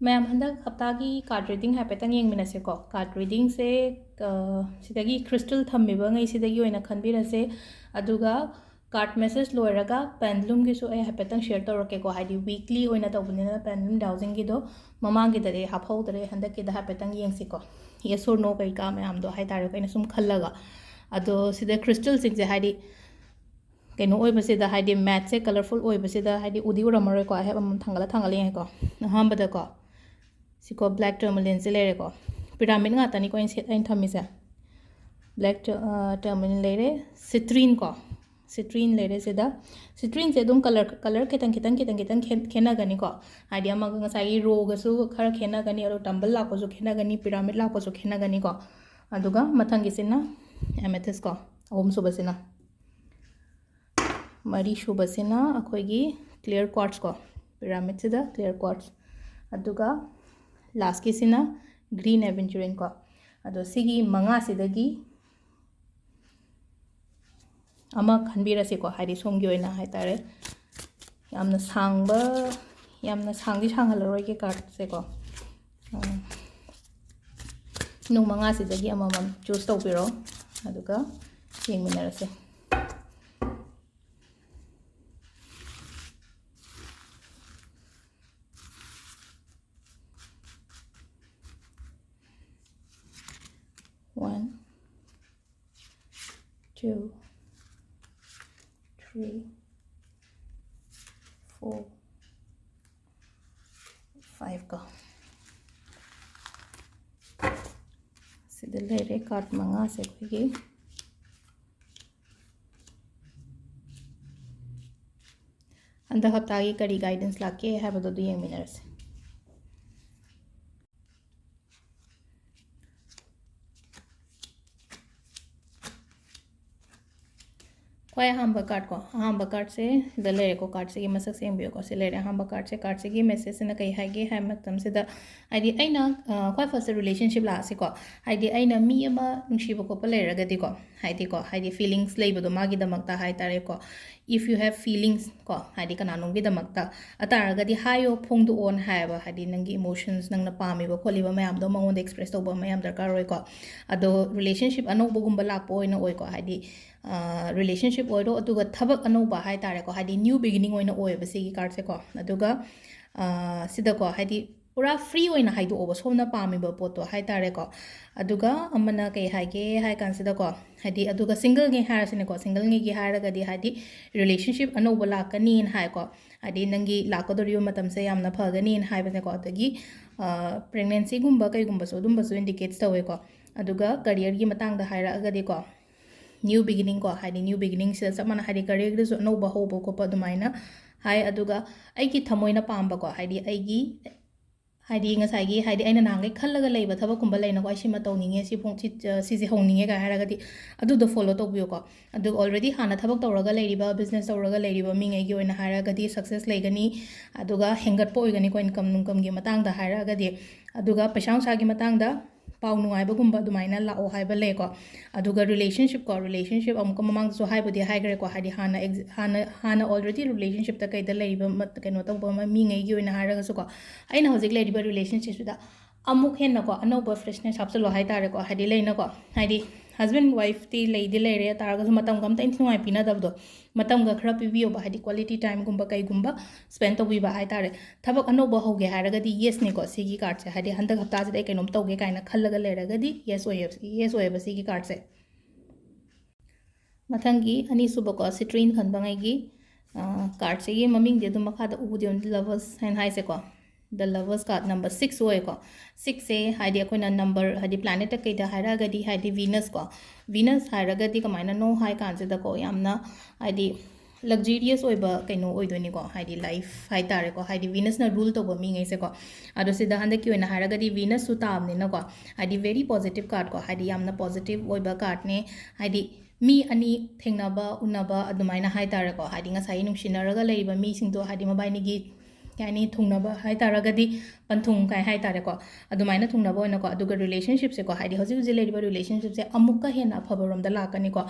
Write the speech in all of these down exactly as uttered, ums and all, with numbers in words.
ꯃꯌꯥꯝ, ꯍꯟꯗꯛ ꯍꯞꯇꯥꯒꯤ card reading ꯍꯥꯏꯐꯦꯠꯇꯪ ꯌꯦꯡꯃꯤꯟꯅꯁꯦꯀꯣ꯫ Card readingꯁꯦ, ꯑ, ꯁꯤꯗꯒꯤ crystal ꯊꯝꯃꯤꯕꯉꯩꯁꯤꯗꯒꯤ ꯑꯣꯏꯅ ꯈꯟꯕꯤꯔꯁꯦ꯫ ꯑꯗꯨꯒ card message ꯂꯣꯏꯔꯒ pendulumꯒꯤꯁꯨ ꯑꯩ ꯍꯥꯏꯐꯦꯠꯇꯪ share ꯇꯧꯔꯛꯀꯦꯀꯣ, ꯍꯥꯏꯗꯤ weekly ꯑꯣꯏꯅ ꯇꯧꯕꯅꯤꯅ pendulum dowsingꯒꯤꯗꯣ꯫ ꯃꯃꯥꯡꯒꯤꯗꯗꯤ ꯑꯩ ꯍꯥꯞꯍꯧꯗ꯭ꯔꯦ, ꯍꯟꯗꯛꯀꯤꯗ ꯍꯥꯏꯐꯦꯠꯇꯪ ꯌꯦꯡꯁꯤꯀꯣ꯫ Yes or no ꯀꯩꯀꯥ ꯃꯌꯥꯝꯗꯣ ꯍꯥꯏꯇꯥꯔꯦꯀꯣ, ꯑꯩꯅ ꯁꯨꯝ ꯈꯜꯂꯒ꯫ ꯑꯗꯣ ꯁꯤꯗ crystalꯁꯤꯡꯁꯦ ꯍꯥꯏꯗꯤ ꯀꯩꯅꯣ ꯑꯣꯏꯕꯁꯤꯗ, ꯍꯥꯏꯗꯤ matꯁꯦ colourful ꯑꯣꯏꯕꯁꯤꯗ, ꯍꯥꯏꯗꯤ ꯎꯗꯤ ꯎꯔꯝꯃꯔꯣꯏꯀꯣ, ꯑꯩ ꯑꯃꯃꯝ ꯊꯥꯡꯒꯠꯂ ꯊꯥꯡꯒꯠꯂ ꯌꯦꯡꯉꯦꯀꯣ꯫ ꯑꯍꯥꯟꯕꯗꯀꯣ, ꯁꯤꯀꯣ, black tourmalineꯁꯦ ꯂꯩꯔꯦꯀꯣ꯫ Pyramid ꯉꯥꯛꯇꯅꯤꯀꯣ ꯑꯩꯅ set, ꯑꯩꯅ ꯊꯝꯃꯤꯁꯦ꯫ Black tou-, ꯑ, tourmaline ꯂꯩꯔꯦ, citrine ꯀꯣ, citrine ꯂꯩꯔꯦ ꯁꯤꯗ꯫ Citrineꯁꯦ ꯑꯗꯨꯝ colour, colour ꯈꯤꯇꯪ, ꯈꯤꯇꯪ, ꯈꯤꯇꯪ, ꯈꯤꯇꯪ ꯈꯦꯠ-, ꯈꯦꯠꯅꯒꯅꯤꯀꯣ꯫ ꯍꯥꯏꯗꯤ ꯑꯃꯒ ꯉꯁꯥꯏꯒꯤ rowꯒꯁꯨ ꯈꯔ ꯈꯦꯠꯅꯒꯅꯤ, ꯑꯗꯣ tumble ꯂꯥꯛꯄꯁꯨ ꯈꯦꯠꯅꯒꯅꯤ, pyramid ꯂꯥꯛꯄꯁꯨ ꯈꯦꯠꯅꯒꯅꯤꯀꯣ꯫ ꯑꯗꯨꯒ ꯃꯊꯪꯒꯤꯁꯤꯅ amethyst ꯀꯣ, ꯑꯍꯨꯝꯁꯨꯕꯁꯤꯅ꯫ ꯃꯔꯤꯁꯨꯕꯁꯤꯅ ꯑꯩꯈꯣꯏꯒꯤ clear quartz ꯀꯣ, pyramidꯁꯤꯗ clear quartz꯫ ꯑꯗꯨꯒ lastꯀꯤꯁꯤꯅ green aventurine ꯀꯣ꯫ ꯑꯗꯣ ꯁꯤꯒꯤ ꯃꯉꯥꯁꯤꯗꯒꯤ ꯑꯃ ꯈꯟꯕꯤꯔꯁꯤꯀꯣ, ꯍꯥꯏꯗꯤ ꯁꯣꯝꯒꯤ ꯑꯣꯏꯅ ꯍꯥꯏꯇꯥꯔꯦ꯫ ꯌꯥꯝꯅ ꯁꯥꯡꯕ, ꯌꯥꯝꯅ ꯁꯥꯡꯗꯤ ꯁꯥꯡꯍꯜꯂꯔꯣꯏꯒꯦ cardꯁꯦꯀꯣ꯫ ꯎꯝ, ꯅꯨꯡ ꯃꯉꯥꯁꯤꯗꯒꯤ ꯑꯃꯃꯝ choose ꯇꯧꯕꯤꯔꯣ, ꯑꯗꯨꯒ ꯌꯦꯡꯃꯤꯟꯅꯔꯁꯦ꯫ One, two, three, four, five ꯀꯣ꯫ ꯁꯤꯗ ꯂꯩꯔꯦ card ꯃꯉꯥꯁꯦ ꯑꯩꯈꯣꯏꯒꯤ꯫ ꯍꯟꯗꯛ ꯍꯞꯇꯥꯒꯤ ꯀꯔꯤ guidance ꯂꯥꯛꯀꯦ ꯍꯥꯏꯕꯗꯣ ꯑꯗꯨ ꯌꯦꯡꯃꯤꯟꯅꯔꯁꯦ꯫ ꯍꯣꯏ, ꯑꯍꯥꯟꯕ ꯀꯥꯔꯠ ꯀꯣ, ꯑꯍꯥꯟꯕ ꯀꯥꯔꯠꯁꯦ ꯁꯤꯗ ꯂꯩꯔꯦꯀꯣ꯫ ꯀꯥꯔꯠꯁꯤꯒꯤ ꯃꯁꯛꯁꯦ ꯌꯦꯡꯕꯤꯌꯨꯀꯣ, ꯁꯤ ꯂꯩꯔꯦ ꯑꯍꯥꯟꯕ ꯀꯥꯔꯠꯁꯦ꯫ ꯀꯥꯔꯠꯁꯤꯒꯤ ꯃꯦꯁꯦꯖꯁꯤꯅ ꯀꯩ ꯍꯥꯏꯒꯦ ꯍꯥꯏꯕ ꯃꯇꯝꯁꯤꯗ, ꯍꯥꯏꯗꯤ ꯑꯩꯅ, ꯑ, ꯈ꯭ꯋꯥꯏ ꯐꯥꯔꯁꯇ ꯔꯤꯂꯦꯁꯟꯁꯤꯞ ꯂꯥꯛꯑꯁꯤꯀꯣ, ꯍꯥꯏꯗꯤ ꯑꯩꯅ ꯃꯤ ꯑꯃ ꯅꯨꯡꯁꯤꯕ ꯈꯣꯠꯄ ꯂꯩꯔꯒꯗꯤꯀꯣ, ꯍꯥꯏꯗꯤꯀꯣ, ꯍꯥꯏꯗꯤ ꯐꯤꯂꯤꯡꯁ ꯂꯩꯕꯗꯣ ꯃꯥꯒꯤꯗꯃꯛꯇ ꯍꯥꯏꯇꯥꯔꯦꯀꯣ, if you have feelings ꯀꯣ, ꯍꯥꯏꯗꯤ ꯀꯅꯥꯅꯣꯝꯒꯤꯗꯃꯛꯇ ꯑꯇꯥꯔꯒꯗꯤ ꯍꯥꯏꯌꯣ, ꯐꯣꯡꯗꯣꯛꯑꯣꯅ ꯍꯥꯏꯌꯦꯕ꯫ ꯍꯥꯏꯗꯤ ꯅꯪꯒꯤ ꯏꯃꯣꯁꯟꯁ, ꯅꯪꯅ ꯄꯥꯝꯃꯤꯕ ꯈꯣꯠꯂꯤꯕ ꯃꯌꯥꯝꯗꯣ ꯃꯉꯣꯟꯗ ꯑꯦꯛꯁꯄ꯭ꯔꯦꯁ ꯇꯧꯕ ꯑꯃ ꯌꯥꯝ ꯗꯔꯀꯥꯔ ꯑꯣꯏꯀꯣ꯫ ꯑꯗꯣ ꯔꯤꯂꯦꯁꯟꯁꯤꯞ ꯑꯅꯧꯕꯒꯨꯝꯕ ꯂꯥꯛꯄ ꯑꯣꯏꯅ ꯑꯣꯏꯀꯣ, ꯍꯥꯏꯗꯤ ꯔꯤꯂꯦꯁꯟꯁꯤꯞ ꯑꯣꯏꯔꯣ, ꯑꯗꯨꯒ ꯊꯕꯛ ꯑꯅꯧꯕ ꯍꯥꯏꯇꯥꯔꯦꯀꯣ, ꯍꯥꯏꯗꯤ ꯅ꯭ꯌꯨ ꯕꯤꯒꯤꯅꯤꯡ ꯑꯣꯏꯅ ꯑꯣꯏꯌꯦꯕ ꯁꯤꯒꯤ ꯀꯥꯔꯠꯁꯦꯀꯣ꯫ ꯑꯗꯨꯒ, ꯑ, ꯁꯤꯗꯀꯣ, ꯍꯥꯏꯗꯤ ꯄꯨꯔꯥ ꯐ꯭ꯔꯤ ꯑꯣꯏꯅ ꯍꯥꯏꯗꯣꯛꯑꯣꯕ ꯁꯣꯝꯅ ꯄꯥꯝꯃꯤꯕ ꯄꯣꯠꯇꯣ ꯍꯥꯏꯇꯥꯔꯦꯀꯣ꯫ ꯑꯗꯨꯒ ꯑꯃꯅ ꯀꯩ ꯍꯥꯏꯒꯦ ꯍꯥꯏ ꯀꯥꯟꯁꯤꯗꯀꯣ, ꯍꯥꯏꯗꯤ ꯑꯗꯨꯒ ꯁꯤꯡꯒꯜꯉꯩ ꯍꯥꯏꯔꯁꯤꯅꯦꯀꯣ, ꯁꯤꯡꯒꯜꯉꯩꯒꯤ ꯍꯥꯏꯔꯒꯗꯤ ꯍꯥꯏꯗꯤ ꯔꯤꯂꯦꯁꯟꯁꯤꯞ ꯑꯅꯧꯕ ꯂꯥꯛꯀꯅꯤꯅ ꯍꯥꯏꯀꯣ꯫ ꯍꯥꯏꯗꯤ ꯅꯪꯒꯤ ꯂꯥꯛꯀꯗꯧꯔꯤꯕ ꯃꯇꯝꯁꯦ ꯌꯥꯝꯅ ꯐꯒꯅꯤꯅ ꯍꯥꯏꯕꯅꯦꯀꯣ꯫ ꯑꯗꯒꯤ, ꯑ, ꯄ꯭ꯔꯦꯒꯅꯦꯟꯁꯤꯒꯨꯝꯕ ꯀꯩꯒꯨꯝꯕꯁꯨ ꯑꯗꯨꯝꯕꯁꯨ ꯏꯟꯗꯤꯀꯦꯠꯁ ꯇꯧꯋꯦꯀꯣ꯫ ꯑꯗꯨꯒ ꯀꯔꯤꯌꯔꯒꯤ ꯃꯇꯥꯡꯗ ꯍꯥꯏꯔꯛꯑꯒꯗꯤꯀꯣ, ꯅ꯭ꯌꯨ ꯕꯤꯒꯤꯅꯤꯡ ꯀꯣ, ꯍꯥꯏꯗꯤ ꯅ꯭ꯌꯨ ꯕꯤꯒꯤꯅꯤꯡꯁꯤꯗ ꯆꯞ ꯃꯥꯟꯅ, ꯍꯥꯏꯗꯤ ꯀꯔꯤꯌꯔꯗꯁꯨ ꯑꯅꯧꯕ ꯍꯧꯕ ꯈꯣꯠꯄ ꯑꯗꯨꯃꯥꯏꯅ ꯍꯥꯏ꯫ ꯑꯗꯨꯒ ꯑꯩꯒꯤ ꯊꯃꯣꯏꯅ ꯄꯥꯝꯕꯀꯣ, ꯍꯥꯏꯗꯤ ꯑꯩꯒꯤ, ꯍꯥꯏꯗꯤ ꯉꯁꯥꯏꯒꯤ, ꯍꯥꯏꯗꯤ ꯑꯩꯅ ꯅꯍꯥꯟꯈꯩ ꯈꯜꯂꯒ ꯂꯩꯕ ꯊꯕꯛꯀꯨꯝꯕ ꯂꯩꯅꯀꯣ, "ꯑꯩ ꯁꯤꯃ ꯇꯧꯅꯤꯡꯉꯦ, ꯁꯤ ꯐꯣꯡ-, ꯁꯤ, ꯑ, ꯁꯤꯁꯦ ꯍꯧꯅꯤꯡꯉꯦ" ꯀꯥꯏ ꯍꯥꯏꯔꯒꯗꯤ ꯑꯗꯨꯗꯣ ꯐꯣꯂꯣ ꯇꯧꯕꯤꯌꯨꯀꯣ꯫ ꯑꯗꯨꯒ ꯑꯣꯜꯔꯦꯗꯤ ꯍꯥꯟꯅ ꯊꯕꯛ ꯇꯧꯔꯒ ꯂꯩꯔꯤꯕ, ꯕꯤꯖꯤꯅꯦꯁ ꯇꯧꯔꯒ ꯂꯩꯔꯤꯕ ꯃꯤꯉꯩꯒꯤ ꯑꯣꯏꯅ ꯍꯥꯏꯔꯒꯗꯤ ꯁꯛꯁꯦꯁ ꯂꯩꯒꯅꯤ, ꯑꯗꯨꯒ ꯍꯦꯟꯒꯠꯄ ꯑꯣꯏꯒꯅꯤꯀꯣ, ꯏꯟꯀꯝ ꯅꯨꯡꯀꯝꯒꯤ ꯃꯇꯥꯡꯗ ꯍꯥꯏꯔꯒꯗꯤ꯫ ꯑꯗꯨꯒ ꯄꯩꯁꯥ ꯅꯨꯡꯁꯥꯒꯤ ꯃꯇꯥꯡꯗ ꯄꯥꯎ ꯅꯨꯡꯉꯥꯏꯕꯒꯨꯝꯕ ꯑꯗꯨꯃꯥꯏꯅ ꯂꯥꯛꯑꯣ ꯍꯥꯏꯕ ꯂꯩꯀꯣ꯫ ꯑꯗꯨꯒ ꯔꯤꯂꯦꯁꯟꯁꯤꯞ ꯀꯣ, ꯔꯤꯂꯦꯁꯟꯁꯤꯞ ꯑꯃꯨꯛꯀ ꯃꯃꯥꯡꯗꯁꯨ ꯍꯥꯏꯕꯨꯗꯤ ꯍꯥꯏꯈ꯭ꯔꯦꯀꯣ, ꯍꯥꯏꯗꯤ ꯍꯥꯟꯅ ꯑꯦꯛ-, ꯍꯥꯟꯅ, ꯍꯥꯟꯅ ꯑꯣꯜꯔꯦꯗꯤ ꯔꯤꯂꯦꯁꯟꯁꯤꯞꯇ ꯀꯩꯗ ꯂꯩꯔꯤꯕ ꯃ-, ꯀꯩꯅꯣ ꯇꯧꯕ ꯑꯃ ꯃꯤꯉꯩꯒꯤ ꯑꯣꯏꯅ ꯍꯥꯏꯔꯒꯁꯨꯀꯣ, ꯑꯩꯅ ꯍꯧꯖꯤꯛ ꯂꯩꯔꯤꯕ ꯔꯤꯂꯦꯁꯟꯁꯤꯞꯁꯤꯗ ꯑꯃꯨꯛ ꯍꯦꯟꯅꯀꯣ ꯑꯅꯧꯕ ꯐ꯭ꯔꯦꯁꯅꯦꯁ ꯍꯥꯞꯆꯤꯜꯂꯣ ꯍꯥꯏꯇꯥꯔꯦꯀꯣ꯫ ꯍꯥꯏꯗꯤ ꯂꯩꯅꯀꯣ, ꯍꯥꯏꯗꯤ ꯍꯁꯕꯦꯟ ꯋꯥꯏꯐꯇꯤ ꯂꯩꯗꯤ ꯂꯩꯔꯦ ꯇꯥꯔꯒꯁꯨ ꯃꯇꯝꯒ ꯑꯝꯇ ꯏꯟꯊꯤ ꯅꯨꯡꯉꯥꯏ ꯄꯤꯅꯗꯕꯗꯣ, ꯃꯇꯝꯒ ꯈꯔ ꯄꯤꯕꯤꯌꯣꯕ, ꯍꯥꯏꯗꯤ ꯀ꯭ꯋꯥꯂꯤꯇꯤ ꯇꯥꯏꯝꯒꯨꯝꯕ ꯀꯩꯒꯨꯝꯕ ꯁ꯭ꯄꯦꯟ ꯇꯧꯕꯤꯕ ꯍꯥꯏꯇꯥꯔꯦ꯫ ꯊꯕꯛ ꯑꯅꯧꯕ ꯍꯧꯒꯦ ꯍꯥꯏꯔꯒꯗꯤ ꯌꯦꯁꯅꯤꯀꯣ ꯁꯤꯒꯤ ꯀꯥꯔꯠꯁꯦ, ꯍꯥꯏꯗꯤ ꯍꯟꯗꯛ ꯍꯞꯇꯥꯁꯤꯗ ꯑꯩ ꯀꯩꯅꯣꯝ ꯇꯧꯒꯦ ꯀꯥꯏꯅ ꯈꯜꯂꯒ ꯂꯩꯔꯒꯗꯤ ꯌꯦꯁ ꯑꯣꯏꯌꯦꯕ, ꯌꯦꯁ ꯑꯣꯏꯌꯦꯕ ꯁꯤꯒꯤ ꯀꯥꯔꯠꯁꯦ꯫ ꯃꯊꯪꯒꯤ ꯑꯅꯤꯁꯨꯕꯀꯣ, ꯁꯤꯇ꯭ꯔꯤꯟ ꯈꯟꯕꯉꯩꯒꯤ, ꯑ, ꯀꯥꯔꯠꯁꯤꯒꯤ ꯃꯃꯤꯡꯗꯤ ꯑꯗꯨꯝ ꯃꯈꯥꯗ ꯎꯕꯗꯤ ꯑꯗꯨꯝ ꯂꯚꯔꯁ ꯍꯥꯏꯅ ꯍꯥꯏꯁꯦꯀꯣ꯫ ꯗ ꯂꯚꯔꯁ ꯀꯥꯔꯠ ꯅꯝꯕꯔ ꯁꯤꯛꯁ ꯑꯣꯏꯀꯣ꯫ ꯁꯤꯛꯁꯁꯦ ꯍꯥꯏꯗꯤ ꯑꯩꯈꯣꯏꯅ ꯅꯝꯕꯔ, ꯍꯥꯏꯗꯤ ꯄ꯭ꯂꯥꯅꯦꯠꯇ ꯀꯩꯗ ꯍꯥꯏꯔꯛꯑꯒꯗꯤ ꯍꯥꯏꯗꯤ ꯚꯤꯅꯁ ꯀꯣ꯫ ꯚꯤꯅꯁ ꯍꯥꯏꯔꯒꯗꯤ ꯀꯃꯥꯏꯅꯅꯣ ꯍꯥꯏ ꯀꯥꯟꯁꯤꯗꯀꯣ, ꯌꯥꯝꯅ ꯍꯥꯏꯗꯤ ꯂꯛꯖꯔꯤꯌꯁ ꯑꯣꯏꯕ ꯀꯩꯅꯣ ꯑꯣꯏꯗꯣꯏꯅꯤꯀꯣ, ꯍꯥꯏꯗꯤ ꯂꯥꯏꯐ ꯍꯥꯏꯇꯥꯔꯦꯀꯣ꯫ ꯍꯥꯏꯗꯤ ꯚꯤꯅꯁꯅ ꯔꯨꯜ ꯇꯧꯕ ꯃꯤꯉꯩꯁꯦꯀꯣ꯫ ꯑꯗꯣ ꯁꯤꯗ ꯍꯟꯗꯛꯀꯤ ꯑꯣꯏꯅ ꯍꯥꯏꯔꯒꯗꯤ ꯚꯤꯅꯁꯁꯨ ꯇꯥꯕꯅꯤꯅꯀꯣ, ꯍꯥꯏꯗꯤ ꯚꯦꯔꯤ ꯄꯣꯖꯤꯇꯤꯚ ꯀꯥꯔꯠ ꯀꯣ, ꯍꯥꯏꯗꯤ ꯌꯥꯝꯅ ꯄꯣꯖꯤꯇꯤꯚ ꯑꯣꯏꯕ ꯀꯥꯔꯠꯅꯦ꯫ ꯍꯥꯏꯗꯤ ꯃꯤ ꯑꯅꯤ ꯊꯦꯡꯅꯕ, ꯎꯅꯕ ꯑꯗꯨꯃꯥꯏꯅ ꯍꯥꯏ ꯇꯥꯔꯦꯀꯣ꯫ ꯍꯥꯏꯗꯤ ꯉꯁꯥꯏꯒꯤ ꯅꯨꯡꯁꯤꯅꯔꯒ ꯂꯩꯔꯤꯕ ꯃꯤꯁꯤꯡꯗꯣ, ꯍꯥꯏꯗꯤ ꯃꯕꯥꯏꯅꯤꯒꯤ, ꯀꯩ ꯍꯥꯏꯅꯤ, ꯊꯨꯡꯅꯕ ꯍꯥꯏ ꯇꯥꯔꯒꯗꯤ, ꯄꯟꯊꯨꯡ ꯀꯥꯏ ꯍꯥꯏ ꯇꯥꯔꯦꯀꯣ꯫ ꯑꯗꯨꯃꯥꯏꯅ ꯊꯨꯡꯅꯕ ꯑꯣꯏꯅꯀꯣ꯫ ꯑꯗꯨꯒ relationshipꯁꯦꯀꯣ, ꯍꯥꯏꯗꯤ ꯍꯧꯖꯤꯛ ꯍꯧꯖꯤꯛ ꯂꯩꯔꯤꯕ relationshipꯁꯦ ꯑꯃꯨꯛꯀ ꯍꯦꯟꯅ ꯑꯐꯕꯔꯣꯝꯗ ꯂꯥꯛꯀꯅꯤꯀꯣ꯫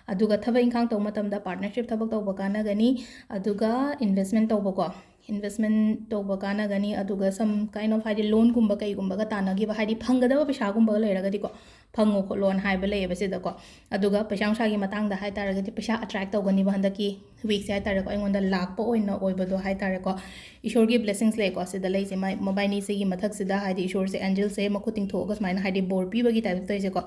ꯑꯗꯨꯒ ꯊꯕꯛ ꯏꯪꯈꯥꯡ ꯇꯧꯕ ꯃꯇꯝꯗ partnership ꯊꯕꯛ ꯇꯧꯕ ꯀꯥꯟꯅꯒꯅꯤ꯫ ꯑꯗꯨꯒ investment ꯇꯧꯕꯀꯣ, investment ꯇꯧꯕ ꯀꯥꯟꯅꯒꯅꯤ꯫ ꯑꯗꯨꯒ some kind of, ꯍꯥꯏꯗꯤ loanꯒꯨꯝꯕ ꯀꯩꯒꯨꯝꯕꯒ ꯇꯥꯟꯅꯈꯤꯕ, ꯍꯥꯏꯗꯤ ꯐꯪꯒꯗꯕ ꯄꯩꯁꯥꯒꯨꯝꯕꯒ ꯂꯩꯔꯒꯗꯤꯀꯣ, ꯐꯪꯉꯣ ꯈꯣꯠꯂꯣꯅ ꯍꯥꯏꯕ ꯂꯩꯌꯦꯕ ꯁꯤꯗꯀꯣ꯫ ꯑꯗꯨꯒ ꯄꯩꯁꯥ ꯅꯨꯡꯁꯥꯒꯤ ꯃꯇꯥꯡꯗ ꯍꯥꯏ ꯇꯥꯔꯒꯗꯤ, ꯄꯩꯁꯥ attract ꯇꯧꯒꯅꯤꯕ ꯍꯟꯗꯛꯀꯤ weekꯁꯦ ꯍꯥꯏ ꯇꯥꯔꯦꯀꯣ, ꯑꯩꯉꯣꯟꯗ ꯂꯥꯛꯄ ꯑꯣꯏꯅ ꯑꯣꯏꯕꯗꯣ ꯍꯥꯏ ꯇꯥꯔꯦꯀꯣ꯫ ꯏꯁꯣꯔꯒꯤ blessings ꯂꯩꯀꯣ ꯁꯤꯗ ꯂꯩꯁꯦ, ꯃꯥꯏ, ꯃꯕꯥꯏꯅꯤꯁꯤꯒꯤ ꯃꯊꯛꯁꯤꯗ, ꯍꯥꯏꯗꯤ ꯏꯁꯣꯔꯁꯦ, angelꯁꯦ ꯃꯈꯨꯠ ꯇꯤꯡꯊꯣꯛꯑꯒ ꯁꯨꯃꯥꯏꯅ, ꯍꯥꯏꯗꯤ ꯕꯣꯔ ꯄꯤꯕꯒꯤ type ꯇꯧꯔꯤꯁꯦꯀꯣ꯫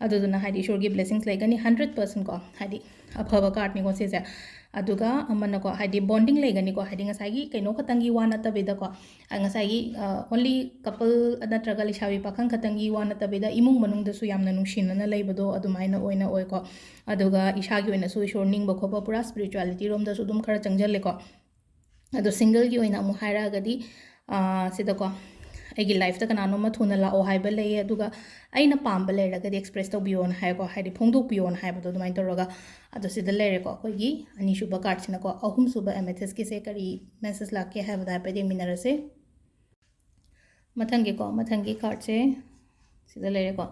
ꯑꯗꯨꯗꯨꯅ, ꯍꯥꯏꯗꯤ ꯏꯁꯣꯔꯒꯤ blessings ꯂꯩꯒꯅꯤ hundred percent ꯀꯣ, ꯍꯥꯏꯗꯤ ꯑꯐꯕ cardꯅꯤꯀꯣ ꯁꯤꯁꯦ꯫ ꯑꯗꯨꯒ ꯑꯃꯅꯀꯣ, ꯍꯥꯏꯗꯤ bonding ꯂꯩꯒꯅꯤꯀꯣ, ꯍꯥꯏꯗꯤ ꯉꯁꯥꯏꯒꯤ ꯀꯩꯅꯣ ꯈꯛꯇꯪꯒꯤ ꯋꯥ ꯅꯠꯇꯕꯤꯗꯀꯣ, ꯑ, ꯉꯁꯥꯏꯒꯤ, ꯑ, only couple ꯅꯠꯇ꯭ꯔꯒ ꯂꯩꯁꯥꯕꯤ ꯄꯥꯈꯪ ꯈꯛꯇꯪꯒꯤ ꯋꯥ ꯅꯠꯇꯕꯤꯗ, ꯏꯃꯨꯡ ꯃꯅꯨꯡꯗꯁꯨ ꯌꯥꯝꯅ ꯅꯨꯡꯁꯤꯅꯅ ꯂꯩꯕꯗꯣ ꯑꯗꯨꯃꯥꯏꯅ ꯑꯣꯏꯅ ꯑꯣꯏꯀꯣ꯫ ꯑꯗꯨꯒ ꯏꯁꯥꯒꯤ ꯑꯣꯏꯅꯁꯨ ꯏꯁꯣꯔ ꯅꯤꯡꯕ ꯈꯣꯠꯄ, ꯄꯨꯔꯥ spiritualityꯔꯣꯝꯗꯁꯨ ꯑꯗꯨꯝ ꯈꯔ ꯆꯪꯁꯤꯜꯂꯦꯀꯣ꯫ ꯑꯗꯣ singleꯒꯤ ꯑꯣꯏꯅ ꯑꯃꯨꯛ ꯍꯥꯏꯔꯛꯑꯒꯗꯤ, ꯑ, ꯁꯤꯗꯀꯣ, ꯑꯩꯒꯤ lifeꯇ ꯀꯅꯥꯅꯣꯝꯃ ꯊꯨꯅ ꯂꯥꯛꯑꯣ ꯍꯥꯏꯕ ꯂꯩꯌꯦ, ꯑꯗꯨꯒ ꯑꯩꯅ ꯄꯥꯝꯕ ꯂꯩꯔꯒꯗꯤ express ꯇꯧꯕꯤꯌꯣꯅ ꯍꯥꯏꯀꯣ, ꯍꯥꯏꯗꯤ ꯐꯣꯡꯗꯣꯛꯄꯤꯌꯣꯅ ꯍꯥꯏꯕꯗꯣ ꯑꯗꯨꯃꯥꯏꯅ ꯇꯧꯔꯒ꯫ ꯑꯗꯣ ꯁꯤꯗ ꯂꯩꯔꯦꯀꯣ, ꯑꯩꯈꯣꯏꯒꯤ ꯑꯅꯤꯁꯨꯕ cardꯁꯤꯅꯀꯣ꯫ ꯑꯍꯨꯝꯁꯨꯕ amethystꯀꯤꯁꯦ ꯀꯔꯤ message ꯂꯥꯛꯀꯦ ꯍꯥꯏꯕꯗꯣ ꯍꯥꯏꯐꯦꯠ ꯌꯦꯡꯃꯤꯟꯅꯔꯁꯦ꯫ ꯃꯊꯪꯒꯤꯀꯣ, ꯃꯊꯪꯒꯤ cardꯁꯦ ꯁꯤꯗ ꯂꯩꯔꯦꯀꯣ꯫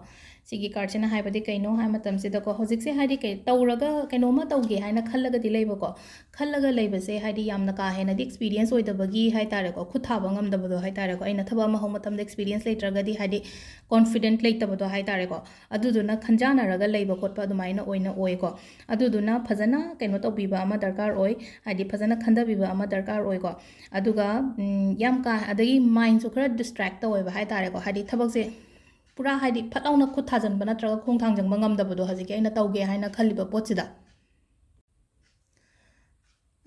ꯁꯤꯒꯤ cardꯁꯤꯅ ꯍꯥꯏꯕꯗꯤ ꯀꯩꯅꯣ ꯍꯥꯏꯕ ꯃꯇꯝꯁꯤꯗꯀꯣ, ꯍꯧꯖꯤꯛꯁꯦ ꯍꯥꯏꯗꯤ ꯀꯩ ꯇꯧꯔꯒ, ꯀꯩꯅꯣꯝꯃ ꯇꯧꯒꯦ ꯍꯥꯏꯅ ꯈꯜꯂꯒꯗꯤ ꯂꯩꯕꯀꯣ, ꯈꯜꯂꯒ ꯂꯩꯕꯁꯦ ꯍꯥꯏꯗꯤ ꯌꯥꯝꯅ ꯀꯥ ꯍꯦꯟꯅꯗꯤ experience ꯑꯣꯏꯗꯕꯒꯤ ꯍꯥꯏ ꯇꯥꯔꯦꯀꯣ, ꯈꯨꯠ ꯊꯥꯕ ꯉꯝꯗꯕꯗꯣ ꯍꯥꯏ ꯇꯥꯔꯦꯀꯣ꯫ ꯑꯩꯅ ꯊꯕꯛ ꯑꯃ ꯍꯧꯕ ꯃꯇꯝꯗ experience ꯂꯩꯇ꯭ꯔꯒꯗꯤ, ꯍꯥꯏꯗꯤ confident ꯂꯩꯇꯕꯗꯣ ꯍꯥꯏ ꯇꯥꯔꯦꯀꯣ, ꯑꯗꯨꯗꯨꯅ ꯈꯟꯖꯥꯟꯅꯔꯒ ꯂꯩꯕ ꯈꯣꯠꯄ ꯑꯗꯨꯃꯥꯏꯅ ꯑꯣꯏꯅ ꯑꯣꯏꯀꯣ꯫ ꯑꯗꯨꯗꯨꯅ ꯐꯖꯅ ꯀꯩꯅꯣ ꯇꯧꯕꯤꯕ ꯑꯃ ꯗꯔꯀꯥꯔ ꯑꯣꯏ, ꯍꯥꯏꯗꯤ ꯐꯖꯅ ꯈꯟꯊꯕꯤꯕ ꯑꯃ ꯗꯔꯀꯥꯔ ꯑꯣꯏꯀꯣ꯫ ꯑꯗꯨꯒ, ꯎꯝ, ꯌꯥꯝ ꯀꯥ, ꯑꯗꯒꯤ mindꯁꯨ ꯈꯔ distract ꯇꯧꯋꯦꯕ ꯍꯥꯏ ꯇꯥꯔꯦꯀꯣ, ꯍꯥꯏꯗꯤ ꯊꯕꯛꯁꯦ ꯄꯨꯔꯥ, ꯍꯥꯏꯗꯤ ꯐꯠ ꯂꯥꯎꯅ ꯈꯨꯠ ꯊꯥꯖꯤꯟꯕ ꯅꯠꯇ꯭ꯔꯒ ꯈꯣꯡ ꯊꯥꯡꯖꯤꯟꯕ ꯉꯝꯗꯕꯗꯣ, ꯍꯧꯖꯤꯛꯀꯤ ꯑꯩꯅ ꯇꯧꯒꯦ ꯍꯥꯏꯅ ꯈꯜꯂꯤꯕ ꯄꯣꯠꯁꯤꯗ꯫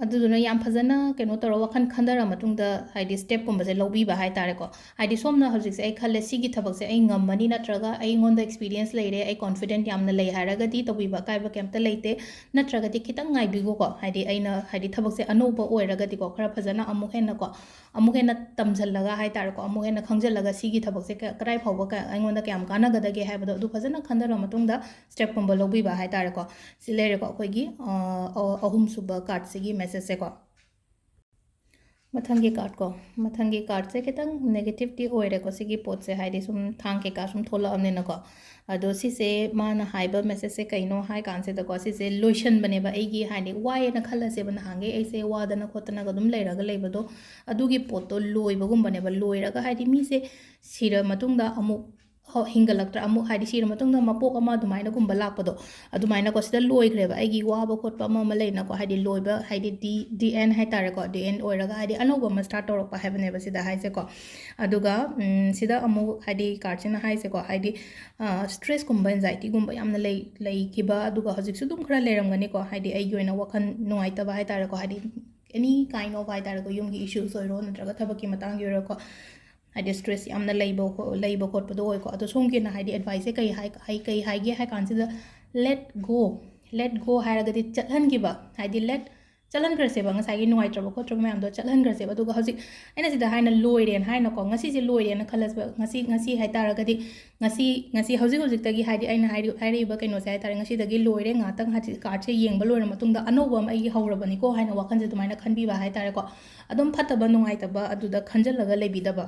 ꯑꯗꯨꯗꯨꯅ ꯌꯥꯝ ꯐꯖꯅ ꯀꯩꯅꯣ ꯇꯧꯔ, ꯋꯥꯈꯜ ꯈꯟꯊꯔ ꯃꯇꯨꯡꯗ, ꯍꯥꯏꯗꯤ stepꯀꯨꯝꯕꯁꯦ ꯂꯧꯕꯤꯕ ꯍꯥꯏ ꯇꯥꯔꯦꯀꯣ꯫ ꯍꯥꯏꯗꯤ ꯁꯣꯝꯅ ꯍꯧꯖꯤꯛꯁꯦ, ꯑꯩ ꯈꯜꯂꯦ, ꯁꯤꯒꯤ ꯊꯕꯛꯁꯦ ꯑꯩ ꯉꯝꯃꯅꯤ, ꯅꯠꯇ꯭ꯔꯒ ꯑꯩꯉꯣꯟꯗ experience ꯂꯩꯔꯦ, ꯑꯩ confident ꯌꯥꯝꯅ ꯂꯩ ꯍꯥꯏꯔꯒꯗꯤ ꯇꯧꯕꯤꯕ ꯑꯀꯥꯏꯕ ꯀꯩꯝꯇ ꯂꯩꯇꯦ꯫ ꯅꯠꯇ꯭ꯔꯒꯗꯤ ꯈꯤꯇꯪ ꯉꯥꯏꯕꯤꯈꯣꯀꯣ, ꯍꯥꯏꯗꯤ ꯑꯩꯅ, ꯍꯥꯏꯗꯤ ꯊꯕꯛꯁꯦ ꯑꯅꯧꯕ ꯑꯣꯏꯔꯒꯗꯤꯀꯣ, ꯈꯔ ꯐꯖꯅ ꯑꯃꯨꯛ ꯍꯦꯟꯅꯀꯣ, ꯑꯃꯨꯛ ꯍꯦꯟꯅ ꯇꯝꯁꯤꯜꯂꯒ ꯍꯥꯏ ꯇꯥꯔꯦꯀꯣ, ꯑꯃꯨꯛ ꯍꯦꯟꯅ ꯈꯪꯖꯤꯜꯂꯒ ꯁꯤꯒꯤ ꯊꯕꯛꯁꯦ ꯀ-, ꯀꯗꯥꯏ ꯐꯥꯎꯕ ꯀ-, ꯑꯩꯉꯣꯟꯗ ꯀꯌꯥꯝ ꯀꯥꯟꯅꯒꯗꯒꯦ ꯍꯥꯏꯕꯗꯣ ꯑꯗꯨ ꯐꯖꯅ ꯈꯟꯊꯔ ꯃꯇꯨꯡꯗ ꯁ꯭ꯇꯦꯞꯀꯨꯝꯕ ꯂꯧꯕꯤꯕ ꯍꯥꯏ ꯇꯥꯔꯦꯀꯣ꯫ ꯁꯤ ꯂꯩꯔꯦꯀꯣ ꯑꯩꯈꯣꯏꯒꯤ, ꯑ, ꯑ-, ꯑꯍꯨꯝꯁꯨꯕ ꯀꯥꯔꯠꯁꯤꯒꯤ ꯃꯦꯁꯦꯖꯁꯦꯀꯣ꯫ ꯃꯊꯪꯒꯤ ꯀꯥꯔꯠꯀꯣ, ꯃꯊꯪꯒꯤ ꯀꯥꯔꯠꯁꯦ ꯈꯤꯇꯪ ꯅꯦꯒꯦꯇꯤꯞꯇꯤ ꯑꯣꯏꯔꯦꯀꯣ ꯁꯤꯒꯤ ꯄꯣꯠꯁꯦ, ꯍꯥꯏꯗꯤ ꯁꯨꯝ ꯊꯥꯡ ꯀꯩꯀꯥ ꯁꯨꯝ ꯊꯣꯛꯂꯛꯑꯕꯅꯤꯅꯀꯣ꯫ ꯑꯗꯣ ꯁꯤꯁꯦ ꯃꯥꯅ ꯍꯥꯏꯕ ꯃꯦꯁꯦꯖꯁꯦ ꯀꯩꯅꯣ ꯍꯥꯏ ꯀꯥꯟꯁꯤꯗꯀꯣ, ꯁꯤꯁꯦ ꯂꯣꯏꯁꯟꯕꯅꯦꯕ ꯑꯩꯒꯤ, ꯍꯥꯏꯗꯤ ꯋꯥꯏꯌꯦꯅ ꯈꯜꯂꯁꯦꯕ, ꯅꯍꯥꯟꯈꯩ ꯑꯩꯁꯦ ꯋꯥꯗꯅ ꯈꯣꯠꯇꯅꯒ ꯑꯗꯨꯝ ꯂꯩꯔꯒ ꯂꯩꯕꯗꯣ, ꯑꯗꯨꯒꯤ ꯄꯣꯠꯇꯣ ꯂꯣꯏꯕꯒꯨꯝꯕꯅꯦꯕ꯫ ꯂꯣꯏꯔꯒ ꯍꯥꯏꯗꯤ ꯃꯤꯁꯦ ꯁꯤꯔ ꯃꯇꯨꯡꯗ ꯑꯃꯨꯛ ꯍꯣ-, ꯍꯤꯡꯒꯠꯂꯛꯇ꯭ꯔꯥ, ꯑꯃꯨꯛ ꯍꯥꯏꯗꯤ ꯁꯤꯔ ꯃꯇꯨꯡꯗ ꯃꯄꯣꯛ ꯑꯃ ꯑꯗꯨꯃꯥꯏꯅꯒꯨꯝꯕ ꯂꯥꯛꯄꯗꯣ, ꯑꯗꯨꯃꯥꯏꯅꯀꯣ ꯁꯤꯗ ꯂꯣꯏꯈ꯭ꯔꯦꯕ ꯑꯩꯒꯤ ꯋꯥꯕ ꯈꯣꯠꯄ ꯑꯃ ꯑꯃ ꯂꯩꯅꯀꯣ, ꯍꯥꯏꯗꯤ ꯂꯣꯏꯕ, ꯍꯥꯏꯗꯤ ꯗꯤ, ꯗꯤ ꯑꯦꯟ ꯍꯥꯏ ꯇꯥꯔꯦꯀꯣ, ꯗꯤ ꯑꯦꯟ ꯑꯣꯏꯔꯒ ꯍꯥꯏꯗꯤ ꯑꯅꯧꯕ ꯑꯃ ꯁ꯭ꯇꯥꯔꯠ ꯇꯧꯔꯛꯄ ꯍꯥꯏꯕꯅꯦꯕ ꯁꯤꯗ ꯍꯥꯏꯁꯦꯀꯣ꯫ ꯑꯗꯨꯒ, ꯎꯝ, ꯁꯤꯗ ꯑꯃꯨꯛ ꯍꯥꯏꯗꯤ ꯀꯥꯔꯠꯁꯤꯅ ꯍꯥꯏꯁꯦꯀꯣ, ꯍꯥꯏꯗꯤ, ꯑ, ꯁ꯭ꯇ꯭ꯔꯦꯁꯀꯨꯝꯕ, ꯑꯦꯟꯖꯥꯏꯇꯤꯒꯨꯝꯕ ꯌꯥꯝꯅ ꯂꯩ-, ꯂꯩꯈꯤꯕ, ꯑꯗꯨꯒ ꯍꯧꯖꯤꯛꯁꯨ ꯑꯗꯨꯝ ꯈꯔ ꯂꯩꯔꯝꯒꯅꯤꯀꯣ, ꯍꯥꯏꯗꯤ ꯑꯩꯒꯤ ꯑꯣꯏꯅ ꯋꯥꯈꯜ ꯅꯨꯡꯉꯥꯏꯇꯕ ꯍꯥꯏ ꯇꯥꯔꯦꯀꯣ, ꯍꯥꯏꯗꯤ ꯑꯦꯅꯤ ꯀꯥꯏꯟ ꯑꯣꯐ ꯍꯥꯏ ꯇꯥꯔꯦꯀꯣ, ꯌꯨꯝꯒꯤ ꯏꯁꯨꯁ ꯑꯣꯏꯔꯣ ꯅꯠꯇ꯭ꯔꯒ ꯊꯕꯛꯀꯤ ꯃꯇꯥꯡꯒꯤ ꯑꯣꯏꯔꯣꯀꯣ, ꯍꯥꯏꯗꯤ ꯁ꯭ꯇ꯭ꯔꯦꯁ ꯌꯥꯝꯅ ꯂꯩꯕ ꯈꯣ-, ꯂꯩꯕ ꯈꯣꯠꯄꯗꯣ ꯑꯣꯏꯀꯣ꯫ ꯑꯗꯣ ꯁꯣꯝꯒꯤꯅ ꯍꯥꯏꯗꯤ ꯑꯦꯗꯚꯥꯏꯁꯁꯦ ꯀꯩ ꯍꯥꯏ-, ꯍꯥꯏ-, ꯀꯩ ꯍꯥꯏꯒꯦ ꯍꯥꯏ ꯀꯥꯟꯁꯤꯗ, let go, let go ꯍꯥꯏꯔꯒꯗꯤ ꯆꯠꯍꯟꯈꯤꯕ, ꯍꯥꯏꯗꯤ let, ꯆꯠꯍꯟꯈ꯭ꯔꯁꯦꯕ, ꯉꯁꯥꯏꯒꯤ ꯅꯨꯡꯉꯥꯏꯇ꯭ꯔꯕ ꯈꯣꯠꯇ꯭ꯔꯕ ꯃꯌꯥꯝꯗꯣ ꯆꯠꯍꯟꯈ꯭ꯔꯁꯦꯕ꯫ ꯑꯗꯨꯒ ꯍꯧꯖꯤꯛ ꯑꯩꯅ ꯁꯤꯗ ꯍꯥꯏꯅ ꯂꯣꯏꯔꯦꯅ ꯍꯥꯏꯅꯀꯣ, ꯉꯁꯤꯁꯦ ꯂꯣꯏꯔꯦꯅ ꯈꯜꯂꯁꯦꯕ, ꯉꯁꯤ, ꯉꯁꯤ ꯍꯥꯏ ꯇꯥꯔꯒꯗꯤ, ꯉꯁꯤ, ꯉꯁꯤ ꯍꯧꯖꯤꯛ ꯍꯧꯖꯤꯛꯇꯒꯤ ꯍꯥꯏꯗꯤ ꯑꯩꯅ ꯍꯥꯏꯔꯤ-, ꯍꯥꯏꯔꯛꯏꯕ ꯀꯩꯅꯣꯁꯦ ꯍꯥꯏ ꯇꯥꯔꯦ, ꯉꯁꯤꯗꯒꯤ ꯂꯣꯏꯔꯦ, ꯉꯥꯏꯍꯥꯛꯇꯪ ꯍꯥꯏꯗꯤ ꯀꯥꯔꯠꯁꯦ ꯌꯦꯡꯕ ꯂꯣꯏꯔ ꯃꯇꯨꯡꯗ ꯑꯅꯧꯕ ꯑꯃ ꯑꯩꯒꯤ ꯍꯧꯔꯕꯅꯤꯀꯣ ꯍꯥꯏꯅ ꯋꯥꯈꯜꯁꯦ ꯑꯗꯨꯃꯥꯏꯅ ꯈꯟꯕꯤꯕ ꯍꯥꯏ ꯇꯥꯔꯦꯀꯣ꯫ ꯑꯗꯨꯝ ꯐꯠꯇꯕ ꯅꯨꯡꯉꯥꯏꯇꯕ ꯑꯗꯨꯗ ꯈꯟꯖꯤꯜꯂꯒ ꯂꯩꯕꯤꯗꯕ꯫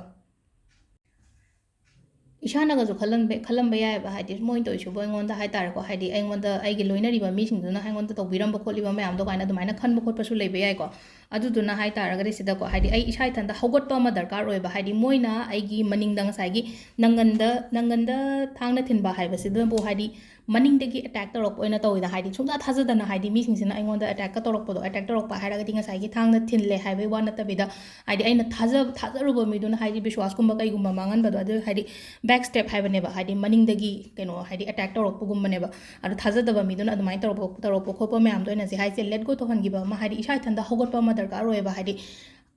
ꯏꯁꯥꯅꯒꯁꯨ ꯈꯜꯂꯝꯕ, ꯈꯜꯂꯝꯕ ꯌꯥꯏꯑꯕ, ꯍꯥꯏꯗꯤ ꯃꯣꯏꯅ ꯇꯧꯔꯤꯁꯤꯕꯨ ꯑꯩꯉꯣꯟꯗ ꯍꯥꯏ ꯇꯥꯔꯦꯀꯣ, ꯍꯥꯏꯗꯤ ꯑꯩꯉꯣꯟꯗ, ꯑꯩꯒꯤ ꯂꯣꯏꯅꯔꯤꯕ ꯃꯤꯁꯤꯡꯗꯨꯅ ꯑꯩꯉꯣꯟꯗ ꯇꯧꯕꯤꯔꯝꯕ ꯈꯣꯠꯂꯤꯕ ꯃꯌꯥꯝꯗꯣ ꯀꯥꯏꯅ ꯑꯗꯨꯃꯥꯏꯅ ꯈꯟꯕ ꯈꯣꯠꯄꯁꯨ ꯂꯩꯕ ꯌꯥꯏꯀꯣ꯫ ꯑꯗꯨꯗꯨꯅ ꯍꯥꯏ ꯇꯥꯔꯒꯗꯤ ꯁꯤꯗꯀꯣ, ꯍꯥꯏꯗꯤ ꯑꯩ ꯏꯁꯥ ꯏꯊꯟꯇ ꯍꯧꯒꯠꯄ ꯑꯃ ꯗꯔꯀꯥꯔ ꯑꯣꯏꯕ, ꯍꯥꯏꯗꯤ ꯃꯣꯏꯅ ꯑꯩꯒꯤ ꯃꯅꯤꯡꯗ ꯉꯁꯥꯏꯒꯤ ꯅꯪꯒꯟꯗ, ꯅꯪꯒꯟꯗ ꯊꯥꯡꯅ ꯊꯤꯟꯕ ꯍꯥꯏꯕꯁꯤꯗꯕꯨ ꯍꯥꯏꯗꯤ ꯃꯅꯤꯡꯗꯒꯤ ꯑꯦꯇꯦꯛ ꯇꯧꯔꯛꯄ ꯑꯣꯏꯅ ꯇꯧꯋꯤꯗ, ꯍꯥꯏꯗꯤ ꯁꯨꯡꯊꯥ ꯊꯥꯖꯗꯅ ꯍꯥꯏꯗꯤ ꯃꯤꯁꯤꯡꯁꯤꯅ ꯑꯩꯉꯣꯟꯗ ꯑꯦꯇꯦꯛꯀ ꯇꯧꯔꯛꯄꯗꯣ, ꯑꯦꯇꯦꯛ ꯇꯧꯔꯛꯄ ꯍꯥꯏꯔꯒꯗꯤ ꯉꯁꯥꯏꯒꯤ ꯊꯥꯡꯅ ꯊꯤꯜꯂꯦ ꯍꯥꯏꯕꯒꯤ ꯋꯥ ꯅꯠꯇꯕꯤꯗ, ꯍꯥꯏꯗꯤ ꯑꯩꯅ ꯊꯥꯖ-, ꯊꯥꯖꯔꯨꯕ ꯃꯤꯗꯨꯅ ꯍꯥꯏꯗꯤ ꯕꯤꯁ꯭ꯋꯥꯁꯀꯨꯝꯕ ꯀꯩꯒꯨꯝꯕ ꯃꯥꯡꯍꯟꯕꯗꯣ, ꯑꯗꯨ ꯍꯥꯏꯗꯤ ꯕꯦꯛ ꯁ꯭ꯇꯦꯞ ꯍꯥꯏꯕꯅꯦꯕ, ꯍꯥꯏꯗꯤ ꯃꯅꯤꯡꯗꯒꯤ ꯀꯩꯅꯣ ꯍꯥꯏꯗꯤ ꯑꯦꯇꯦꯛ ꯇꯧꯔꯛꯄꯒꯨꯝꯕꯅꯦꯕ꯫ ꯑꯗꯣ ꯊꯥꯖꯗꯕ ꯃꯤꯗꯨꯅ ꯑꯗꯨꯃꯥꯏꯅ ꯇꯧꯔꯛꯄ, ꯇꯧꯔꯛꯄ ꯈꯣꯠꯄ ꯃꯌꯥꯝꯗꯣ ꯑꯩꯅ ꯍꯧꯖꯤꯛ ꯍꯥꯏꯁꯦ let go ꯇꯧꯍꯟꯈꯤꯕ ꯑꯃ, ꯍꯥꯏꯗꯤ ꯏꯁꯥ ꯏꯊꯟꯇ ꯍꯧꯒꯠꯄ ꯑꯃ ꯗꯔꯀꯥꯔ ꯑꯣꯏꯌꯦꯕ, ꯍꯥꯏꯗꯤ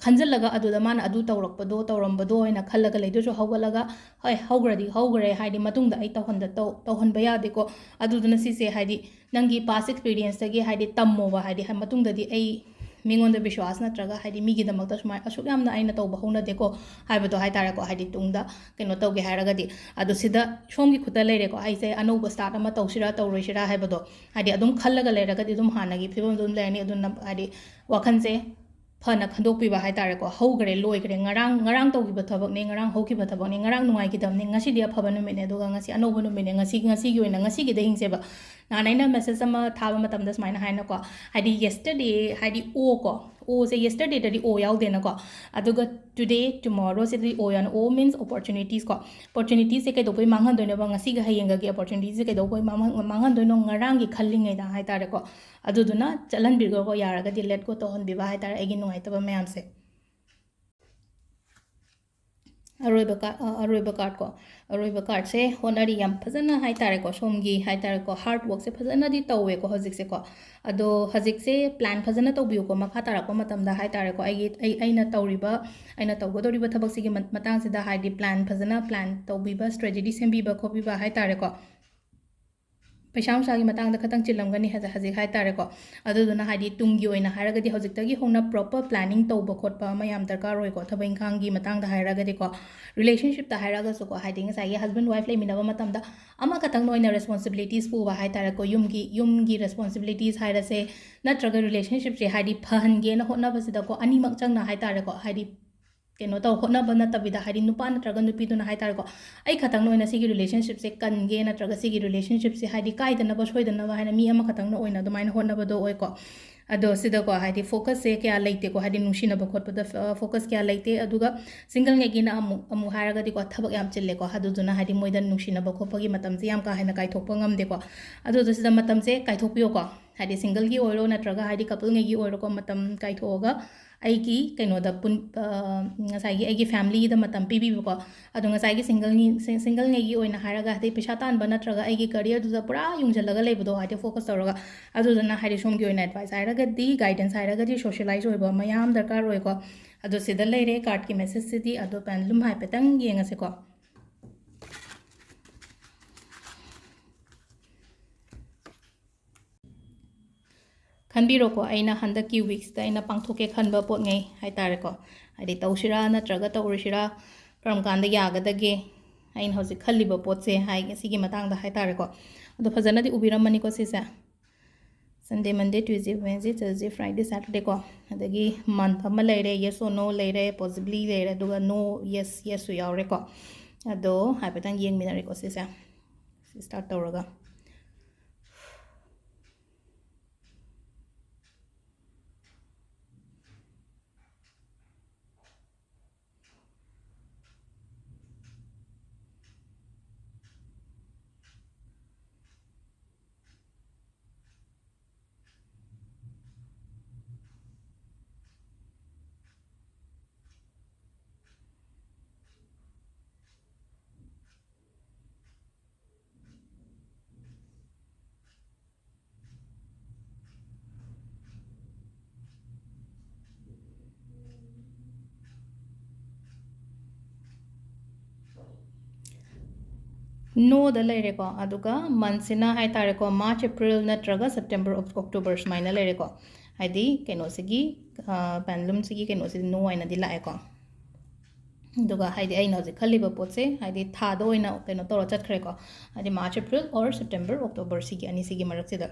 ꯈꯟꯖꯤꯜꯂꯒ ꯑꯗꯨꯗ ꯃꯥꯅ ꯑꯗꯨ ꯇꯧꯔꯛꯄꯗꯣ, ꯇꯧꯔꯝꯕꯗꯣ ꯍꯥꯏꯅ ꯈꯜꯂꯒ ꯂꯩꯗꯣꯏꯁꯨ ꯍꯧꯒꯠꯂꯒ, "ꯍꯣꯏ, ꯍꯧꯈ꯭ꯔꯗꯤ ꯍꯧꯈ꯭ꯔꯦ, ꯍꯥꯏꯗꯤ ꯃꯇꯨꯡꯗ ꯑꯩ ꯇꯧꯍꯟꯗ-, ꯇꯧ-, ꯇꯧꯍꯟꯕ ꯌꯥꯗꯦꯀꯣ"꯫ ꯑꯗꯨꯗꯨꯅ ꯁꯤꯁꯦ ꯍꯥꯏꯗꯤ ꯅꯪꯒꯤ ꯄꯥꯁ ꯑꯦꯛꯁꯄꯤꯔꯤꯌꯦꯟꯁꯇꯒꯤ ꯍꯥꯏꯗꯤ ꯇꯝꯃꯣꯕ, ꯍꯥꯏꯗꯤ ꯍ-, ꯃꯇꯨꯡꯗꯗꯤ ꯑꯩ ꯃꯤꯉꯣꯟꯗ ꯕꯤꯁ꯭ꯋꯥꯁ ꯅꯠꯇ꯭ꯔꯒ ꯍꯥꯏꯗꯤ ꯃꯤꯒꯤꯗꯃꯛꯇ ꯁꯨꯃꯥꯏꯅ ꯑꯁꯨꯛ ꯌꯥꯝꯅ ꯑꯩꯅ ꯇꯧꯕ ꯍꯧꯅꯗꯦꯀꯣ ꯍꯥꯏꯕꯗꯣ ꯍꯥꯏ ꯇꯥꯔꯦꯀꯣ, ꯍꯥꯏꯗꯤ ꯇꯨꯡꯗ ꯀꯩꯅꯣ ꯇꯧꯒꯦ ꯍꯥꯏꯔꯒꯗꯤ꯫ ꯑꯗꯣ ꯁꯤꯗ ꯁꯣꯝꯒꯤ ꯈꯨꯠꯇ ꯂꯩꯔꯦꯀꯣ, ꯑꯩꯁꯦ ꯑꯅꯧꯕ ꯁ꯭ꯇꯥꯔꯠ ꯑꯃ ꯇꯧꯁꯤꯔꯥ ꯇꯧꯔꯣꯏꯁꯤꯔꯥ ꯍꯥꯏꯕꯗꯣ ꯍꯥꯏꯗꯤ ꯑꯗꯨꯝ ꯈꯜꯂꯒ ꯂꯩꯔꯒꯗꯤ ꯑꯗꯨꯝ ꯍꯥꯟꯅꯒꯤ ꯐꯤꯕꯝꯗ ꯑꯗꯨꯝ ꯂꯩꯔꯅꯤ꯫ ꯑꯗꯨꯅ ꯍꯥꯏꯗꯤ ꯋꯥꯈꯜꯁꯦ ꯐꯅ ꯈꯟꯗꯣꯛꯄꯤꯕ ꯍꯥꯏ ꯇꯥꯔꯦꯀꯣ꯫ ꯍꯧꯈ꯭ꯔꯦ, ꯂꯣꯏꯈ꯭ꯔꯦ, ꯉꯔꯥꯡ ꯉꯔꯥꯡ ꯇꯧꯈꯤꯕ ꯊꯕꯛꯅꯦ, ꯉꯔꯥꯡ ꯍꯧꯈꯤꯕ ꯊꯕꯛꯅꯦ, ꯉꯔꯥꯡ ꯅꯨꯡꯉꯥꯏꯈꯤꯗꯕꯅꯦ, ꯉꯁꯤꯗꯤ ꯑꯐꯕ ꯅꯨꯃꯤꯠꯅꯦ, ꯑꯗꯨꯒ ꯉꯁꯤ ꯑꯅꯧꯕ ꯅꯨꯃꯤꯠꯅꯦ, ꯉꯁꯤ ꯉꯁꯤꯒꯤ ꯑꯣꯏꯅ ꯉꯁꯤꯒꯤꯗ ꯍꯤꯡꯁꯦꯕ꯫ ꯅꯍꯥꯟ ꯑꯩꯅ ꯃꯦꯁꯦꯖ ꯑꯃ ꯊꯥꯕ ꯃꯇꯝꯗ ꯁꯨꯃꯥꯏꯅ ꯍꯥꯏꯅꯀꯣ, ꯍꯥꯏꯗꯤ ꯌꯦꯁꯇꯔꯗꯦ ꯍꯥꯏꯗꯤ ꯑꯣ ꯀꯣ, ꯑꯣꯁꯦ ꯌꯦꯁꯇꯔꯗꯦꯗꯗꯤ ꯑꯣ ꯌꯥꯎꯗꯦꯅꯀꯣ, ꯑꯗꯨꯒ ꯇꯨꯗꯦ, ꯇꯨꯃꯣꯔꯣꯁꯤꯗꯤ ꯑꯣ ꯌꯥꯎꯅ, ꯑꯣ ꯃꯤꯟꯁ ꯑꯣꯄꯣꯔꯆꯨꯅꯤꯇꯤꯁ ꯀꯣ꯫ ꯑꯣꯄꯣꯔꯆꯨꯅꯤꯇꯤꯁꯦ ꯀꯩꯗꯧꯕꯩ ꯃꯥꯡꯍꯟꯗꯣꯏꯅꯣꯕ? ꯉꯁꯤꯒ ꯍꯌꯦꯡꯒꯒꯤ ꯑꯣꯄꯣꯔꯆꯨꯅꯤꯇꯤꯁꯦ ꯀꯩꯗꯧꯕꯩ ꯃꯥꯡꯍꯟ- ꯃꯥꯡꯍꯟꯗꯣꯏꯅꯣ? ꯉꯔꯥꯡꯒꯤ ꯈꯜꯂꯤꯉꯩꯗ ꯍꯥꯏ ꯇꯥꯔꯦꯀꯣ꯫ ꯑꯗꯨꯗꯨꯅ ꯆꯠꯍꯟꯕꯤꯔꯒꯀꯣ, ꯌꯥꯔꯒꯗꯤ ꯂꯦꯠ ꯒꯣ ꯇꯧꯍꯟꯕꯤꯕ ꯍꯥꯏ ꯇꯥꯔꯦ ꯑꯩꯒꯤ ꯅꯨꯡꯉꯥꯏꯇꯕ ꯃꯌꯥꯝꯁꯦ꯫ ꯑꯔꯣꯏꯕ ꯀꯥꯔꯠ, ꯑ, ꯑꯔꯣꯏꯕ ꯀꯥꯔꯠ ꯀꯣ, ꯑꯔꯣꯏꯕ ꯀꯥꯔꯠꯁꯦ ꯍꯣꯠꯅꯔꯤ ꯌꯥꯝ ꯐꯖꯅ ꯍꯥꯏ ꯇꯥꯔꯦꯀꯣ, ꯁꯣꯝꯒꯤ ꯍꯥꯏ ꯇꯥꯔꯦꯀꯣ, ꯍꯥꯔꯗ ꯋꯥꯔꯛꯁꯦ ꯐꯖꯅꯗꯤ ꯇꯧꯋꯦꯀꯣ ꯍꯧꯖꯤꯛꯁꯦꯀꯣ꯫ ꯑꯗꯣ ꯍꯧꯖꯤꯛꯁꯦ ꯄ꯭ꯂꯥꯟ ꯐꯖꯅ ꯇꯧꯕꯤꯌꯨꯀꯣ, ꯃꯈꯥ ꯇꯥꯔꯛꯄ ꯃꯇꯝꯗ ꯍꯥꯏ ꯇꯥꯔꯦꯀꯣ, ꯑꯩꯒꯤ, ꯑꯩ, ꯑꯩꯅ ꯇꯧꯔꯤꯕ, ꯑꯩꯅ ꯇꯧꯒꯗꯧꯔꯤꯕ ꯊꯕꯛꯁꯤꯒꯤ ꯃ-, ꯃꯇꯥꯡꯁꯤꯗ ꯍꯥꯏꯗꯤ ꯄ꯭ꯂꯥꯟ ꯐꯖꯅ ꯄ꯭ꯂꯥꯟ ꯇꯧꯕꯤꯕ, ꯁ꯭ꯇ꯭ꯔꯦꯇꯦꯖꯤ ꯁꯦꯝꯕꯤꯕ ꯈꯣꯠꯄꯤꯕ ꯍꯥꯏ ꯇꯥꯔꯦꯀꯣ꯫ ꯄꯩꯁꯥ ꯅꯨꯡꯁꯥꯒꯤ ꯃꯇꯥꯡꯗ ꯈꯇꯪ ꯆꯤꯜꯂꯝꯒꯅꯤ ꯍꯧꯖꯤꯛ, ꯍꯧꯖꯤꯛ ꯍꯥꯏ ꯇꯥꯔꯦꯀꯣ꯫ ꯑꯗꯨꯗꯨꯅ ꯍꯥꯏꯗꯤ ꯇꯨꯡꯒꯤ ꯑꯣꯏꯅ ꯍꯥꯏꯔꯒꯗꯤ ꯍꯧꯖꯤꯛꯇꯒꯤ ꯍꯧꯅ ꯄ꯭ꯔꯣꯄꯔ ꯄ꯭ꯂꯥꯅꯤꯡ ꯇꯧꯕ ꯈꯣꯠꯄ ꯑꯃ ꯌꯥꯝ ꯗꯔꯀꯥꯔ ꯑꯣꯏꯀꯣ, ꯊꯕꯛ ꯏꯪꯈꯥꯡꯒꯤ ꯃꯇꯥꯡꯗ ꯍꯥꯏꯔꯒꯗꯤꯀꯣ꯫ ꯔꯤꯂꯦꯁꯟꯁꯤꯞꯇ ꯍꯥꯏꯔꯒꯁꯨꯀꯣ, ꯍꯥꯏꯗꯤ ꯉꯁꯥꯏꯒꯤ ꯍꯁꯕꯦꯟ ꯋꯥꯏꯐ ꯂꯩꯃꯤꯟꯅꯕ ꯃꯇꯝꯗ ꯑꯃꯈꯛꯇꯪꯅ ꯑꯣꯏꯅ ꯔꯦꯁꯄꯣꯟꯁꯤꯕꯤꯂꯤꯇꯤꯁ ꯄꯨꯕ ꯍꯥꯏ ꯇꯥꯔꯦꯀꯣ, ꯌꯨꯝꯒꯤ, ꯌꯨꯝꯒꯤ ꯔꯦꯁꯄꯣꯟꯁꯤꯕꯤꯂꯤꯇꯤꯁ ꯍꯥꯏꯔꯁꯦ, ꯅꯠꯇ꯭ꯔꯒ ꯔꯤꯂꯦꯁꯟꯁꯤꯞꯁꯦ ꯍꯥꯏꯗꯤ ꯐꯍꯟꯒꯦꯅ ꯍꯣꯠꯅꯕꯁꯤꯗꯀꯣ, ꯑꯅꯤꯃꯛ ꯆꯪꯅ ꯍꯥꯏ ꯇꯥꯔꯦꯀꯣ, ꯍꯥꯏꯗꯤ ꯀꯩꯅꯣ ꯇꯧ ꯍꯣꯠꯅꯕ ꯅꯠꯇꯕꯤꯗ, ꯍꯥꯏꯗꯤ ꯅꯨꯄꯥ ꯅꯠꯇ꯭ꯔꯒ ꯅꯨꯄꯤꯗꯨꯅ ꯍꯥꯏ ꯇꯥꯔꯦꯀꯣ, ꯑꯩ ꯈꯛꯇꯪꯅ ꯑꯣꯏꯅ ꯁꯤꯒꯤ ꯔꯤꯂꯦꯁꯟꯁꯤꯞꯁꯦ ꯀꯟꯒꯦ, ꯅꯠꯇ꯭ꯔꯒ ꯁꯤꯒꯤ ꯔꯤꯂꯦꯁꯟꯁꯤꯞꯁꯦ ꯍꯥꯏꯗꯤ ꯀꯥꯏꯗꯅꯕ ꯁꯣꯏꯗꯅꯕ ꯍꯥꯏꯅ ꯃꯤ ꯑꯃꯈꯛꯇꯪꯅ ꯑꯣꯏꯅ ꯑꯗꯨꯃꯥꯏꯅ ꯍꯣꯠꯅꯕꯗꯣ ꯑꯣꯏꯀꯣ꯫ ꯑꯗꯣ ꯁꯤꯗꯀꯣ ꯍꯥꯏꯗꯤ ꯐꯣꯀꯁꯁꯦ ꯀꯌꯥ ꯂꯩꯇꯦꯀꯣ, ꯍꯥꯏꯗꯤ ꯅꯨꯡꯁꯤꯅꯕ ꯈꯣꯠꯄꯗ ꯐ-, ꯐꯣꯀꯁ ꯀꯌꯥ ꯂꯩꯇꯦ꯫ ꯑꯗꯨꯒ ꯁꯤꯡꯒꯜꯉꯩꯒꯤꯅ ꯑꯃꯨꯛ, ꯑꯃꯨꯛ ꯍꯥꯏꯔꯒꯗꯤꯀꯣ, ꯊꯕꯛ ꯌꯥꯝ ꯆꯤꯜꯂꯦꯀꯣ, ꯑꯗꯨꯗꯨꯅ ꯍꯥꯏꯗꯤ ꯃꯣꯏꯗ ꯅꯨꯡꯁꯤꯅꯕ ꯈꯣꯠꯄꯒꯤ ꯃꯇꯝꯁꯦ ꯌꯥꯝ ꯀꯥ ꯍꯦꯟꯅ ꯀꯥꯏꯊꯣꯛꯄ ꯉꯝꯗꯦꯀꯣ꯫ ꯑꯗꯨꯗꯣ ꯁꯤꯗ ꯃꯇꯝꯁꯦ ꯀꯥꯏꯊꯣꯛꯄꯤꯌꯣꯀꯣ, ꯍꯥꯏꯗꯤ ꯁꯤꯡꯒꯜꯒꯤ ꯑꯣꯏꯔꯣ ꯅꯠꯇ꯭ꯔꯒ ꯍꯥꯏꯗꯤ ꯀꯄꯜꯉꯩꯒꯤ ꯑꯣꯏꯔꯣꯀꯣ, ꯃꯇꯝ ꯀꯥꯏꯊꯣꯛꯑꯒ ꯑꯩꯒꯤ ꯀꯩꯅꯣꯗ ꯄꯨꯟ-, ꯑ, ꯉꯁꯥꯏꯒꯤ ꯑꯩꯒꯤ ꯐꯦꯃꯤꯂꯤꯗ ꯃꯇꯝ ꯄꯤꯕꯤꯕꯀꯣ꯫ ꯑꯗꯣ ꯉꯁꯥꯏꯒꯤ ꯁꯤꯡꯒꯜꯒꯤ, ꯁꯤ-, ꯁꯤꯡꯒꯜꯉꯩꯒꯤ ꯑꯣꯏꯅ ꯍꯥꯏꯔꯒ ꯍꯥꯏꯗꯤ ꯄꯩꯁꯥ ꯇꯥꯟꯕ ꯅꯠꯇ꯭ꯔꯒ ꯑꯩꯒꯤ ꯀꯔꯤꯌꯔꯗꯨꯗ ꯄꯨꯔꯥ ꯌꯨꯡꯁꯤꯜꯂꯒ ꯂꯩꯕꯗꯣ, ꯍꯥꯏꯗꯤ ꯐꯣꯀꯁ ꯇꯧꯔꯒ꯫ ꯑꯗꯨꯗꯨꯅ ꯍꯥꯏꯗꯤ ꯁꯣꯝꯒꯤ ꯑꯣꯏꯅ ꯑꯦꯗꯚꯥꯏꯁ ꯍꯥꯏꯔꯒꯗꯤ, ꯒꯥꯏꯗꯦꯟꯁ ꯍꯥꯏꯔꯒꯗꯤ ꯁꯣꯁꯤꯌꯦꯂꯥꯏꯁ ꯑꯣꯏꯕ ꯑꯃ ꯌꯥꯝ ꯗꯔꯀꯥꯔ ꯑꯣꯏꯀꯣ꯫ ꯑꯗꯣ ꯁꯤꯗ ꯂꯩꯔꯦ ꯀꯥꯔꯠꯀꯤ ꯃꯦꯁꯦꯖꯁꯤꯗꯤ, ꯑꯗꯣ ꯄꯦꯟꯗꯨꯂꯝ ꯍꯥꯏꯐꯦꯠꯇꯪ ꯌꯦꯡꯉꯁꯤꯀꯣ꯫ ꯈꯟꯕꯤꯔꯣꯀꯣ, ꯑꯩꯅ ꯍꯟꯗꯛꯀꯤ ꯋꯤꯛꯁꯤꯗ ꯑꯩꯅ ꯄꯥꯡꯊꯣꯛꯀꯦ ꯈꯟꯕ ꯄꯣꯠꯉꯩ ꯍꯥꯏ ꯇꯥꯔꯦꯀꯣ꯫ ꯍꯥꯏꯗꯤ ꯇꯧꯁꯤꯔꯥ ꯅꯠꯇ꯭ꯔꯒ ꯇꯧꯔꯣꯏꯁꯤꯔꯥ, ꯀꯔꯝ ꯀꯥꯟꯗ ꯌꯥꯒꯗꯒꯦ, ꯑꯩꯅ ꯍꯧꯖꯤꯛ ꯈꯜꯂꯤꯕ ꯄꯣꯠꯁꯦ ꯍꯥꯏ, ꯁꯤꯒꯤ ꯃꯇꯥꯡꯗ ꯍꯥꯏ ꯇꯥꯔꯦꯀꯣ꯫ ꯑꯗꯣ ꯐꯖꯅꯗꯤ ꯎꯕꯤꯔꯝꯃꯅꯤꯀꯣ ꯁꯤꯁꯦ꯫ Sunday, Monday, Tuesday, Wednesday, Thursday, Friday, Saturday ꯀꯣ꯫ ꯑꯗꯒꯤ month ꯑꯃ ꯂꯩꯔꯦ, yes or no ꯂꯩꯔꯦ, possibly ꯂꯩꯔꯦ, ꯑꯗꯨꯒ no, yes, yes ꯁꯨ ꯌꯥꯎꯔꯦꯀꯣ꯫ ꯑꯗꯣ ꯍꯥꯏꯐꯦꯠꯇꯪ ꯌꯦꯡꯃꯤꯟꯅꯔꯦꯀꯣ ꯁꯤꯁꯦ꯫ ꯁꯤ start ꯇꯧꯔꯒ꯫ No ꯗ ꯂꯩꯔꯦꯀꯣ꯫ ꯑꯗꯨꯒ month ꯁꯤꯅ ꯍꯥꯏ ꯇꯥꯔꯦꯀꯣ, March, April ꯅꯠꯇ꯭ꯔꯒ September, October ꯁꯨꯃꯥꯏꯅ ꯂꯩꯔꯦꯀꯣ꯫ ꯍꯥꯏꯗꯤ ꯀꯩꯅꯣꯁꯤꯒꯤ, pendulum ꯁꯤꯒꯤ ꯀꯩꯅꯣꯁꯤꯗꯤ no ꯍꯥꯏꯅꯗꯤ ꯂꯥꯛꯑꯦꯀꯣ꯫ ꯑꯗꯨꯒ ꯍꯥꯏꯗꯤ ꯑꯩꯅ ꯍꯧꯖꯤꯛ ꯈꯜꯂꯤꯕ ꯄꯣꯠꯁꯦ ꯍꯥꯏꯗꯤ ꯊꯥꯗ ꯑꯣꯏꯅ ꯀꯩꯅꯣ ꯇꯧꯔ ꯆꯠꯈ꯭ꯔꯦꯀꯣ꯫ ꯍꯥꯏꯗꯤ March, April or September, October ꯁꯤꯒꯤ ꯑꯅꯤꯁꯤꯒꯤ ꯃꯔꯛꯁꯤꯗ꯫